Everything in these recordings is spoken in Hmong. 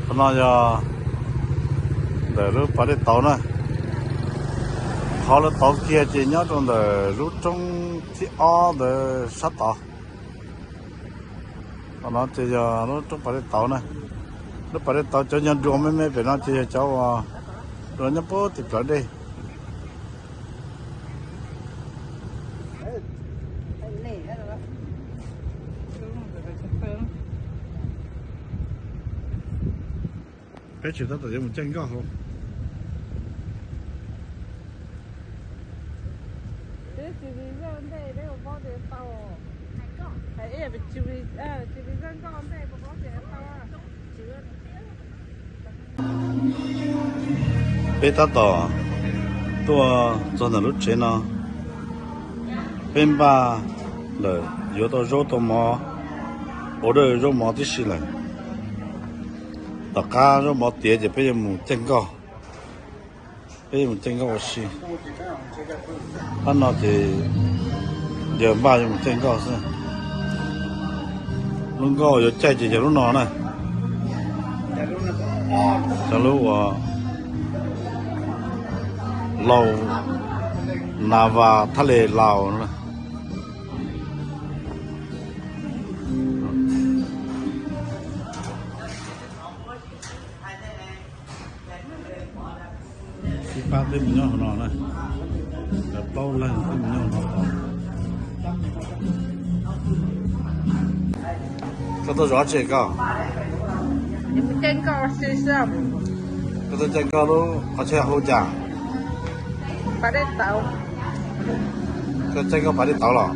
Qhov no yog ntawm lub pas dej tauv na. Qhov lawv tauv kiag ces nyob rau ntawm lub roob thib ob ntawd sab tod. Qhov no ces yog lub roob pas dej tauv na. Lub pas dej tauv cov nyuag dua me me pem no ces yog cov uas dua nyob puag tim plawv dej. Peb tseem tab tom yuav mus caij nkoj hauv. Peb tab tom tuaj txog ntawm lub tsev no, peb npaj lawm yuav tau zaub tau mov, order zaub mov tib si lawm. Tom qab zaub mov tiav ces peb yuav mus caij nkoj. Peb yuav mus caij nkoj ua si. Pab no ces yawg npaj yuav mus caij nkoj xwb. Lub nkoj yuav caij ces yog lub no na. Cov lub uas Laus, Nas Vas, Thaj Les Laus no. Ib pab twb mus nyob hauv no na, plaub leeg twb mus nyob hauv no. Koj tuaj zov dab tsi koj? Koj tuaj caij nkoj lub qhov chaw hu cas? Koj caij nkoj pas dej tauv los?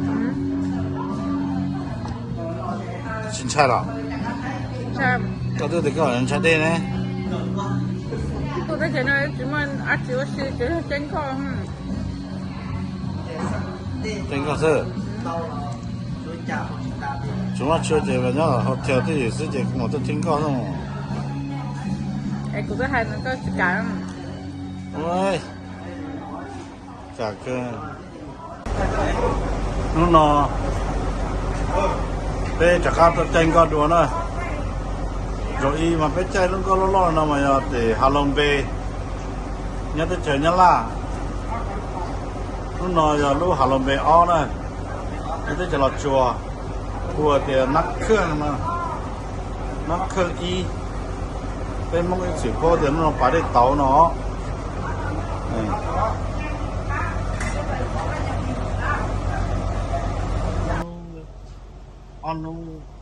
Tsis ntshai los? Koj twb tias koj ntshai dej ne. Caij nkoj xwb. Tsis muaj chaw ces nyob hotel twj ywm xwb ces kuv mam tuaj caij nkoj xwb. Hnub no peb rov qab tuaj caij nkoj dua na. Zaum ib mas peb caij lub nkoj loj loj no mas yog tim Hav Loos Npe, nyob teb chaws Nyab Laj. Lub no yog lub Hav Loos Npe ob na, nyob teb chaws Los Tsuas, hu tias Nab Khaj no, Nab Khaj ib. Peb Hmoob ib txwm paub tias lub no pas dej tauv no. Ob hnub,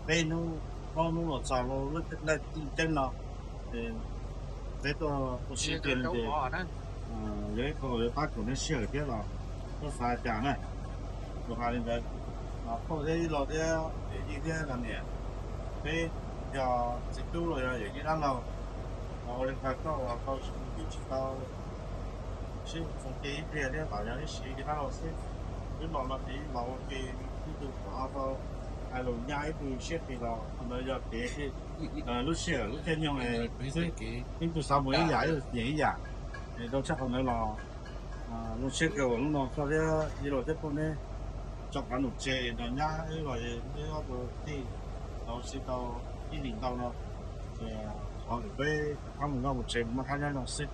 peb hnub, plaub hnub los txog lub laj tim ceeb no. Peb tuaj ua si tiag li ces yog ib qho yuav pab kom nej sij hawm thiab los tuaj xav cas na. Lus hais li ntawd, phauj thiab ib los thiab yawm yij thiab los niam, peb yog txiv tub los yog yawm yij dab laug, los ua li qhov koj uas tau yus tsis tau sib fwv ib pliag thiab los yog ib sim yawm yij dab laug xwb. Twb los no ces los ua ke, ib tug kom ho tau hais lus nyab ib tug siab qis los qhov ntawd yog kev lub sij hawm lub caij nyoog xwb. Ib tug xav mus ib yam, ib tug nyiam ib yam. Es rau tshaj qhov ntawd los zoo siab kawg uas hnub no koj thiab yawm yij thiab phauj neb tso qav num tseg nrog nyab wb los neb ob tug tij tau ua si tau ib hlis ntau no. Ces thov kom peb rov qab mus noj mus tseg mus maj thab nyob zoo xwb.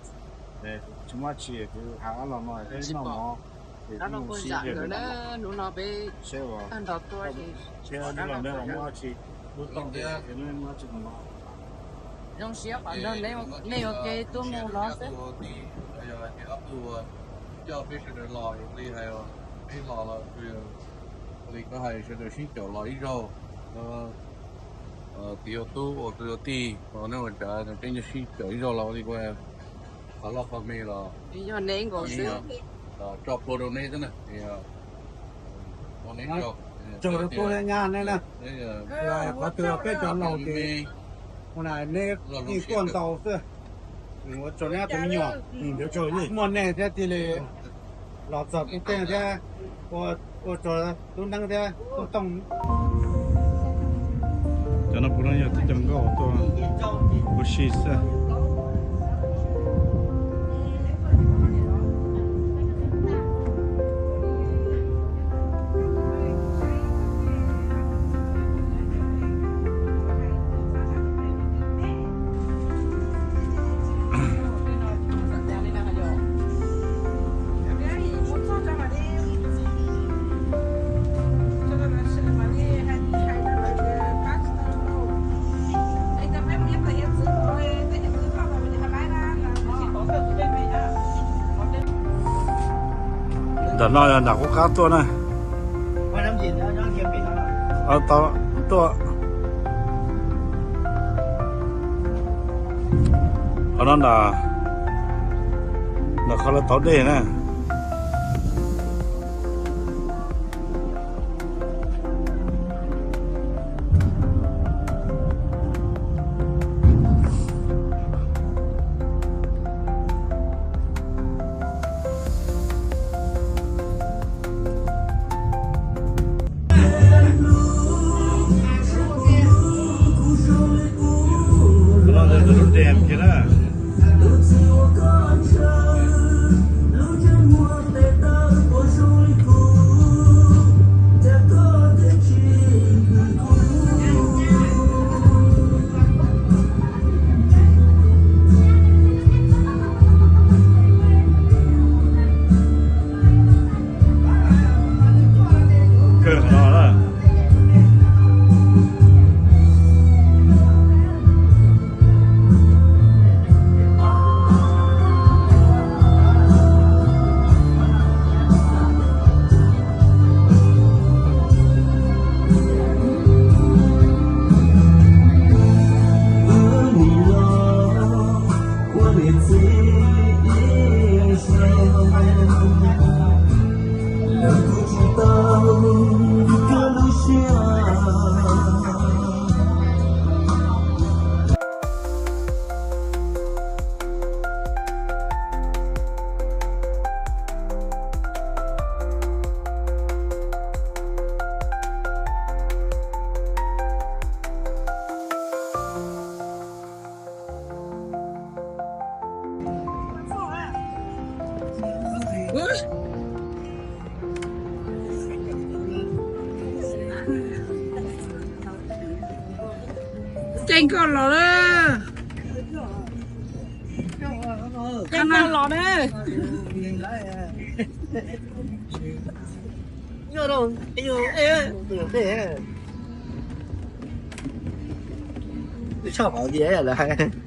Tsis muaj dab tsi, kuv hais ob los no peb noj mov es kuj mus si ib pliag, seb uas seb ob los neb los muaj dab tsi, lub tooj thiab muaj dab tsi no. Zoo siab qhov nrog nej ua ke tuaj mus los xwb. Yog ces ob tug coj peb sawv daws los, ua li hais peb los los, ua li koj hais sawv daws sib caum los ib zaug, txiv yuav tub, ua kwv yuav tij, nej ua cas tseem sib caum ib zaug los ua li qhov loj qhov me los yog neb nkaus xwb. Tso plhuav rau neb xwb na. Tsaug rau tub thiab nyab neb na. Qhov twg peb cov laus ces ua na neb yeej tuaj ntau xwb. Ua tsaug neb tus me nyuam, muaj nej thiab thiaj li los txog tub teej thiab ua tsaug tub neeb thiab tub tooj. Cov no puav leej yog tib co nkauj tuaj ua si xwb. Ntawm no yog nram qub qab tuaj na. Tuaj, qhov no nram, nram qhov lawv tauv dej na. Ceeb koj los lawm. Ceeb koj los na. Tshoj qhov tias lawv hais